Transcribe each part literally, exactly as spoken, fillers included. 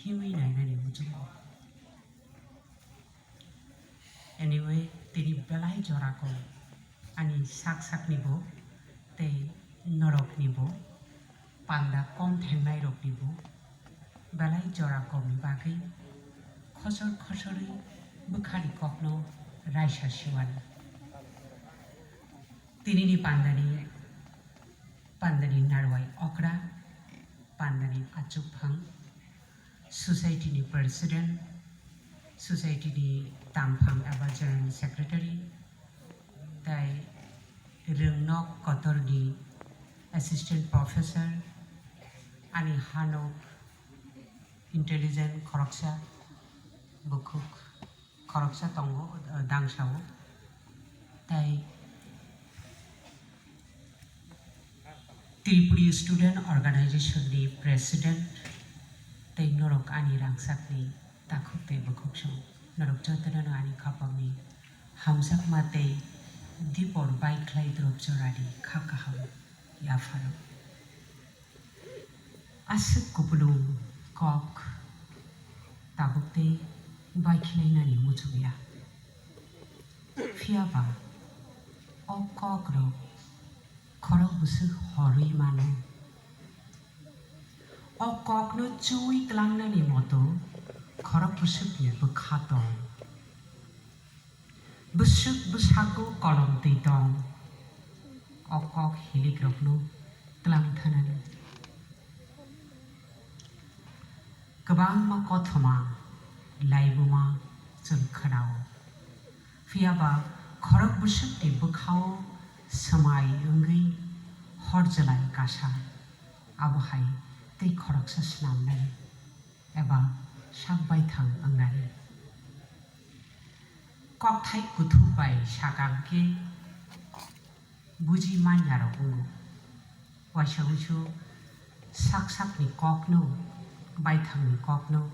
himwi nainani muchungo. Anyway, tini belai jora kok ani sak sakni bo tei norokni bo panda kom thengnai rokni bo belai jora kokni bagwi khosor khosorwi bwkhani kokno raisa siwani. Tinini pandani, pandani narwai okra, pandani achukphang, society ni president, society ni tangphang eba general secretary, tai rwngnok kotorni assistant professor, ani hanok intelligent khoroksa bukhuk khoroksa tongo, dangsao. Tai Tripuri Student Organization ni President tei norok ani rangchakni takhuk tei bukhuk song. Norok jotono no ani khapangni hamjakma tei dipor bai khlai drop jorani kha kaham yapharo. Aswk kupulung kok tabuk tei bai khilainani muchungya. Phiya ba o kokrok khorok bwswk horwi mano. O kokno chui tlangnani moto khorok bwswkni bwkha tong. Bwswk bwsakgo kolom twi tong. O kok hilikrokno tlang thanani. Kwbangma kothoma laibuma chwng khwnao. Phiya ba khorok bwswkni bwkhao swmai wngwi hor jwlai kasa, abo hai tei khoroksa snamnai eba sak baithang wngnani. Kokthai kuthuk bai sakang khe buji manyarok wngo. Waisa wuisu sak sakni kokno, baithangni kokno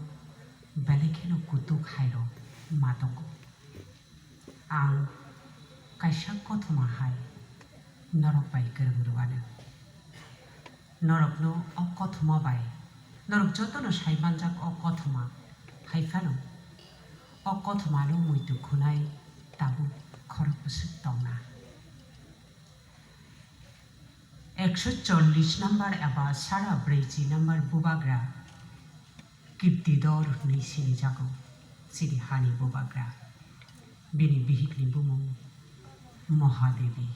belai kheno kutuk hairok ma tongo. Ang kaisa kothoma hai norok bai kwrwng rwano. Norokno o kothoma bai, norok jotono sai manjak o kothoma, hai phano o kothomano muitu khunai tabuk khorok bwswk tongna. Ekso chollish number eba sara brwichi number bubagra Kirtidor hwnwi sinijago, chini hani bubagra. Bini bihikni bumung Mahadevi.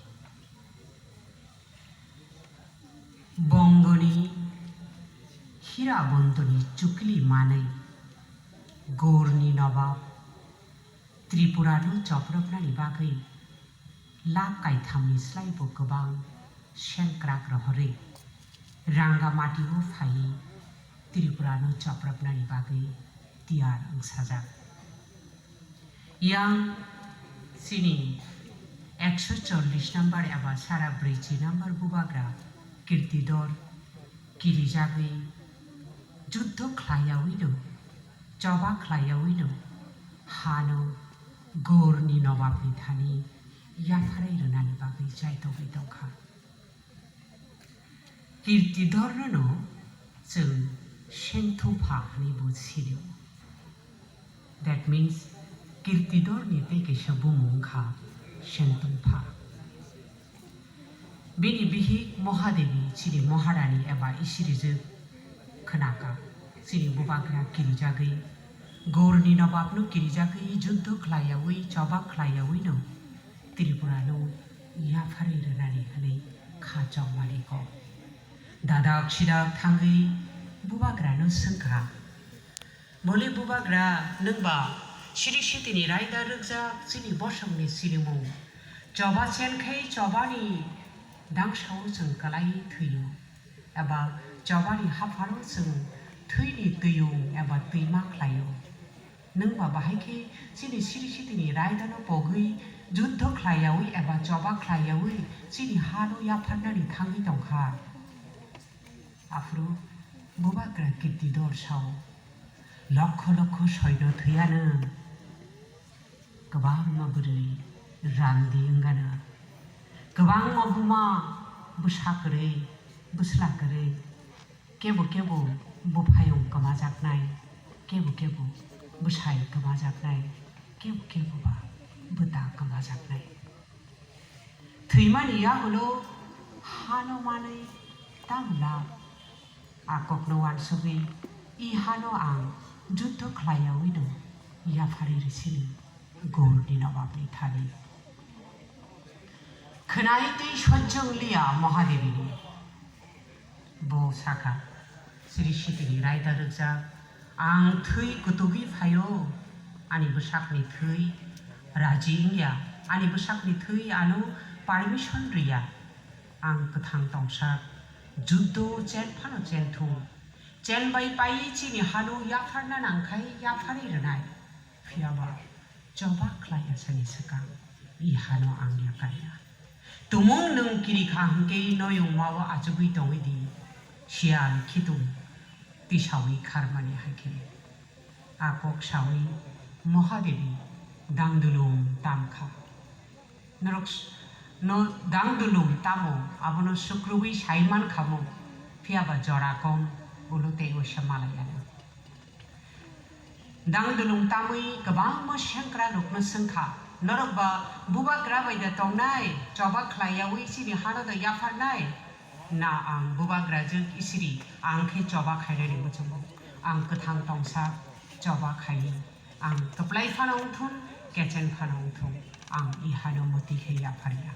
Bongoni Hirabondoni chukli manwi Gorni nobab Tripurano chopropnani bagwi lak kaithamni slaibo kwbang sengkrak rohorwi Rangamati-o phaiwi Tripurano chopropnani bagwi tiyar wngsajak. Yang chini ekso chollish number eba sara brwichi number bubagra Kirtidor kirijagwi juddho khlaiyawino, choba khlaiyawino hano Gorni nobabni thani yapharwi rwnani bagwi chaitogwi tongkha. Kirtidorno no chwng Sengthupha hwnwi bo sinio. That means, Kirtidorni tei kaisa bumung wngkha Sengthupha. Bini bihik Mahadevi chini Maharani eba isirijwk khwnaka, chini bubagra kirijagwi, Gorni nobabno kirijagwi juddho khlaiyawi, choba khlaiyawino Tripurano yapharwi rwnani hwnwi kha chongmani kok. Dadak sidak thangwi bubagrano swngkha, "Bole bubagra, nwngba siri sitini raida rwkjak chini bosongni sirimung. Choba chen khai chobani dangsao chwng kwlai thwiyo, eba chobani hapharo chwng thwini twiyung eba twima khlaio. Nwngba bahai khe chini siri sitini raidano pogwi juddho khlaiyawi eba choba khlaiyawi chini hano yapharnani thangwi tongkha." Aphuru bubagra Kirtidor sao, "Lokho lokho soino thwiyano, kwbangma bwrwi randi wngano, kwbangma buma bwsa kwrwi, bwsla kwrwi, kebo kebo buphayung kwmajaknai, Kebo kebo bwsai kwmajaknai, kebo kebo ba bwta kwmajaknai. Thwimani yagulo hano manwi tamo lab? A kokno uansugwi i hano ang juddo khlaiyaui no yapharwi rw sini Gourni nobabni thani. Khwnai tei sojjong liya Mahadevini. Bo sakha, Sri Sitini raida rwkjak, "Ang thwi kutugwi phaio, ani bwsakni thwi raji wngya, ani bwsakni thwi ano permission rwya. Ang kwthang tongsak, juddo chen phano chen thung. Chen bai pai chini hano yapharna nangkhai yapharwi rwnai." Phiyaba choba khlai asani swkang i hano ang yakaiya. Tumung nwng kirikha hwnkhe noyungmao achugwi tongwi di, siyal khitung tisawi kharmani hai khe. A kok sawi Mahadevi dangdulung tamkha. Norok s-, no dangdulung tamo abono sukrubwi sai mankha mo, phiyaba jora kom ulo tei uaisa malaiya. Dangdulung tamwi kwbangma sengkrakrokno swngkha, "Norok ba bubagra bai da tongnai, choba khlaiyaui chini hano da yapharnai?" Na, ang bubagra jwk isiri, ang khe choba khainani muchungo. Ang kwthang tongsa choba khaiwi, ang kwplai phano wngthun, kechen phano wngthun, ang i hano mwtwi khe yapharya.